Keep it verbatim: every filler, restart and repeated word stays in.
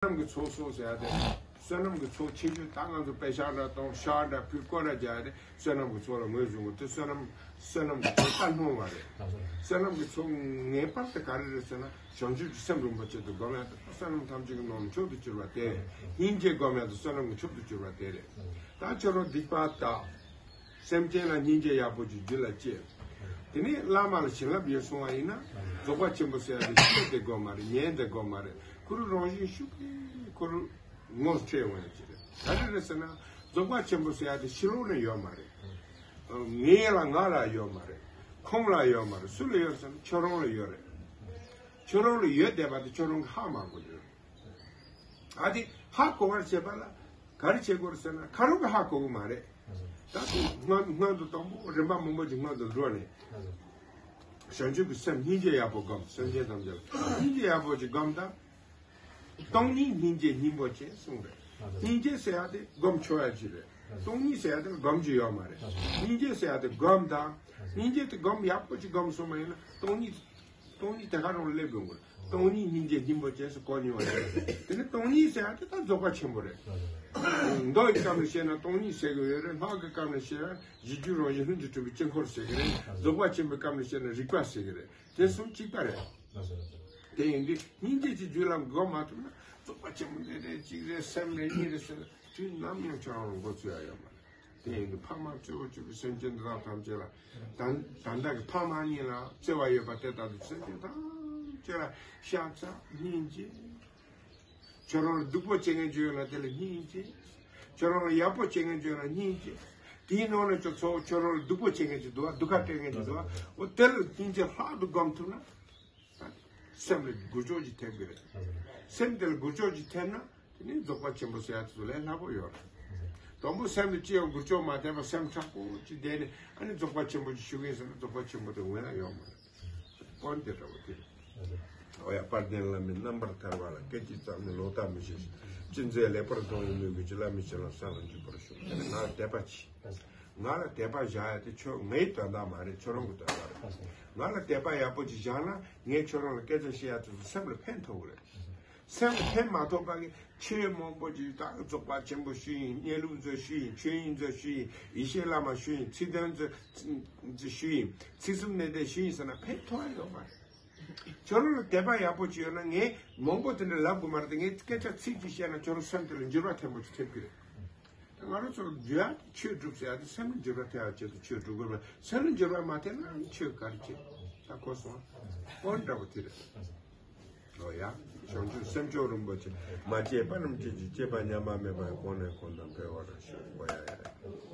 ནམ་གྱི་ཚོགས་གསོག་ཟེར་ཡ་དེ། བསོད་ནམས་ཀྱི་ཚོགས་ཆེ་ཆུང་ད་ང་ཚོ་པེ་ཤག་འདྲ་གཏོང་ཤག་འདྲ་ཕུལ་སྐོར་ར་རྒྱག་ཡ་དེ་བསོད་ནམས་ཀྱི་ཚོགས་ལ་ངོས་བཟུང་གི་དེ་བསོད་ནམས་བསོད་ནམས་ཀྱི་ཚོགས་ད་སྣང་བ་རེད། བསོད་ནམས་ཀྱི་ཚོགས་ངེས་པར་དུ་ག་རེ་རེད་ཟེར་ན། བྱང་ཆུབ་ཀྱི་སེམས་རིན་པོ་ཆེ་དེ་སྒོམ་ཡ་དེ་བསོད་ནམས་ཐམས་ཅད་ཀྱི་ནང་ནས་མཆོག་ཏུ་གྱུར་པ་དེ་རེད། སྙིང་རྗེ་སྒོམ་ཡ་དེ་བསོད་ནམས་ཀྱི་མཆོག་ཏུ་གྱུར་པ་དེ་རེད། ད་ཁྱོད་རང་སྡིག་པ་དག་སེམས་ཅན་ལ་སྙིང་རྗེ་ཡག་པོ་ཅིག་རྒྱུད་ལ་སྐྱེས། དེ་ནས་བླ་མ་ལ་བྱིན་རླབས་ཡོད་སོང་བ་ཡིན་ན། རྫོགས་པ་ཆེན་པོ་ཟེར་ཡ་དེ་ཆོས་དེ་དགོས་མ་རེད། ཉན་དེ་དགོས་མ་རེད། ཁོ་རང་རང་བཞིན་ཤུགས་ཀྱིས་ཁོ་རང་ངོ་འཕྲད་འོང་ཡ་ཅིག་རེད། ག་རེ་རེད་ཟེར་ན། རྫོགས་པ་ཆེན་པོ་ཟེར་ཡ་དེ་ཕྱི་ལོགས་ནས་ཡོད་མ་རེད། ངའི་ལ་ང་ལ་ཡོད་མ་རེད། ཁོང་ལ་ཡོད་མ་རེད། སུ་ལ་ཡོད་ཟེར་ན་ཁྱོད་རང་ལ་ཡོད་རེད། ཁྱོད་རང་ལ་ཡོད་བསྡད་པ་དེ་ཁྱོད་རང་གིས་ཧ་མ་གོ་རྒྱུ་རེད། ཨ་དེ་ཧ་གོ་བར་བྱེད་པ་ལ་ག་རེ་བྱེད་དགོས་རེད་ཟེར་ན། ཁ་རོག་གིས་ཧ་གོ་གི་མ་རེད། ད་དེ་སྔོན་སྔོན་དུ་དང་པོ་རིམ་པ་མང་པོ་ཅིག་སྔོན་དུ་འགྲོ་ནས། བྱང་ཆུབ་ཀྱི་སེམས་སྙིང་རྗེ་ཡག་པོ་སྒོམ། སེམས་ཅན་ཐམས་ཅད་ལ་སྙིང་རྗེ་ཡག་པོ་ཅིག་སྒོམ་དང་། སྟོང་ཉིད་སྙིང་རྗེ་སྙིང་པོ་ཅན་གསུངས་རེད། སྙིང་རྗེ་ཟེར་ཡ་དེ་སྒོམ་ཆོག་ཡ་ཅིག་རེད། སྟོང་ཉིད་ཟེར་ཡ་དེ་སྒོམ་རྒྱུ་ཡོད་མ་རེད། སྙིང་རྗེ་ཟེར་ཡ་དེ་སྒོམ་དང་། སྙིང་རྗེ་དེ་སྒོམ་ཡག་པོ་ཅིག་སྒོམ་སོང་བ་ཡིན་ན་སྟོང་ཉིད། སྟོང་ཉིད་དེ་ག་རང་སླེབས་ཡོང་གི་རེད། སྟོང་ཉིད་སྙིང་རྗེ་སྙིང་པོ་ཅན་ཟེར་གོ་མྱོང་བ་རེད། དེ་ནི་སྟོང་ཉིད་ཟེར་ཡ་དེ་ད་རྫོགས་པ་ཆེན་པོ་རེད། མདོ་ཡི་སྐབས་ནས་བཤད་ན་སྟོང་ཉིད་ཟེར་གི་ཡོད་རེད། སྔགས་ཀྱི་སྐབས་ནས་བཤད་ན་གཞི་རྒྱུད་རང་བཞིན་ལྷུན་གྱིས་གྲུབ་པའི་དཀྱིལ་འཁོར་ཟེར་གི་རེད། རྫོགས་པ་ཆེན་པོའི་སྐབས་ནས་བཤད་ན་རིག་པ་ཟེར་གི་རེད། དེ་གསུམ་གཅིག་པ་རེད། དེ་ཡིན་དུས་སྙིང་རྗེ་གྱི་རྒྱུད་ལ་འགོག་མ་ཐུབ་ན་རྫོགས་པ་ཆེན་པོ་འདི་རེད་གཅིག་རེད་སེམས་རེད་གཉིས་རེད་ཟེར་ན་དུས་ནམ་ཡང་ཁྱོད་རང་ལ་འགོ་ཚུགས་ཡ་ཡོད་མ་རེད། དེ་ཡིན་དུས་ཕ་མ་སྤྱི་བོ་གཅིག་པུ་སེམས་ཅན་འདི་དག་ཐམས་ཅད་ལ་ད་ད་ལྟ་གི་ཕ་མ་གཉིས་ལ་བརྩེ་བ་ཡོད་པ་དེ་ལྟར་དུ་སེམས་ཅན་ཐམས་ཅད་ལ་ཤ་ཚ་སྙིང་རྗེ། ཁྱོད་རང་ལ་སྡུག་པོ་བྱེད་མཁན་ཅིག་ཡོད་ན་དེ་ལ་སྙིང་རྗེ། ཁྱོད་རང་ལ་ཡག་པོ་བྱེད་མཁན་ཅིག་ཡོད་ན་སྙིང་རྗེ། དེའི་ནང་ནས་ཁྱོད་ཚོ་ཁྱོད་རང་ལ་སྡུག་པོ་བྱེད་མཁན་ཅིག་འདུག་བ། སྡུག་ཁ་སྤྲད་མཁན་ཅིག་འདུག་བ། འོ་དེ་ལ་སྙིང་རྗེ་ལྷག་ཏུ་སྒོམ་ཐུབ་ན། སེམས་ལ་འགུལ་སྐྱོད་ཅིག་ཐེབས་ཀྱི་རེད། སེམས་དེ་ལ་འགུལ་སྐྱོད་ཅིག་ཐེབས་ན། དེ་ནི་རྫོགས་པ་ཆེན་པོ་ཟེར་ཡ་དེ་ཚོ་ལས་སླ་པོ་ཡོད་རེད། དང་པོ་སེམས་ལ་ཅི་ཡང་འགུལ་སྐྱོད་མ་ཐེབས་པ་སེམས་དྲག་པོ་ཅིག་བསྡད་ནས་ཨ་ནི་རྫོགས་པ་ཆེན་པོ་ཅིག་ཞུ་གི་ཡིན་ཟེར་ན་རྫོགས་པ་ཆེན་པོ་དེ་འོང་ཡ་ཡོད་མ་རེད། དཔོན་དེ་འདྲ་བོ་དེ་རེད། འོ་ཡ། དཔལ་ལྡན་བླ་མའི་རྣམ་པར་ཐར་པ་ལ། སྐད་ཅིག་ཙམ་ནས་ལོག་ལྟ་མི་བྱེད་ཅིང་། ཅི་མཛད་ལེགས་པར་མཐོང་བའི་མོས་གུས་ཀྱིས། བླ་མའི་བྱིན་རླབས་བསམ་ལ་འཇུག་པར་ཤོག་ང་ལ་དད་པ་བྱེད། ང་ལ་དད་པ་བཞག་ཡ་དེ་ཁྱོད་ངའི་དོན་དག་མ་རེད། ཁྱོད་རང་གི་དོན་དག་རེད། ང་ལ་དད་པ་ཡག་པོ་ཅིག་བཞག་ན་ངས་ཁྱོད་རང་ལ་སྐད་ཆ་བཤད་ཡ་དེ་ཚོ་སེམས་ལ་ཕན་ཐོགས་གི་རེད། སེམས་ལ་ཕན་མ་ཐོགས་པ་གི་ཆོས་མང་པོ་ཅིག་ད་རྫོགས་པ་ཆེན་པོ་ཞུ་ཡིན། གནས་ལུགས་མཛོད་ཞུ་ཡིན། ཆོས་དབྱིངས་མཛོད་ཞུ་ཡིན། ཡེ་ཤེས་བླ་མ་ཞུ་ཡིན། ཚིག་དོན་མཛོད་ཞུ་ཡིན། ཚིག་གསུམ་གནད་བརྡེག་ཞུ་ཡིན་ཟེར་ན་ཕན་ཐོགས་ཡ་ཡོད་མ་རེད། ཁྱོད་རང་ལ་དད་པ་ཡག་པོ་ཅིག་ཡོད་ན་ངས་མང་པོ་དེ་འདྲ་ལབ་དགོས་མ་རེད་དེ། ངས་སྐད་ཆ་ཚིག་གཅིག་བཤད་ན་ཁྱོད་རང་སེམས་དེ་ལ་འགྱུར་བ་ཐེབས་པོ་ཅིག་ཐེབས་ཀྱི་རེད། ང་རང་ཚོ་རྒྱུ་ཡ་ཆོས་སྒྲུབ་ཟེར་ཡ་དེ་སེམས་ལ་འགྱུར་བ་ཐེབས་ཡ་ཆེད་དུ་ཆོས་སྒྲུབ་དགོས་པ། སེམས་ལ་འགྱུར་བ་མ་ཐེབས་ན་ཆོས་ག་རེ་བྱེད། ད་གོ་སོང་། འོ་འདྲ་པོ་དེ་རེད། འོ་ཡ། བྱང་ཆུབ་སེམས་མཆོག་རིན་པོ་ཆེ། མ་སྐྱེས་པ་རྣམས་སྐྱེ་ཞིང་། སྐྱེས་པ་ཉམས་པ་མེད་པ་ཡང་། གོང་ནས་གོང་དུ་འཕེལ་བར་ཤོག་འོ་ཡ་ཡ།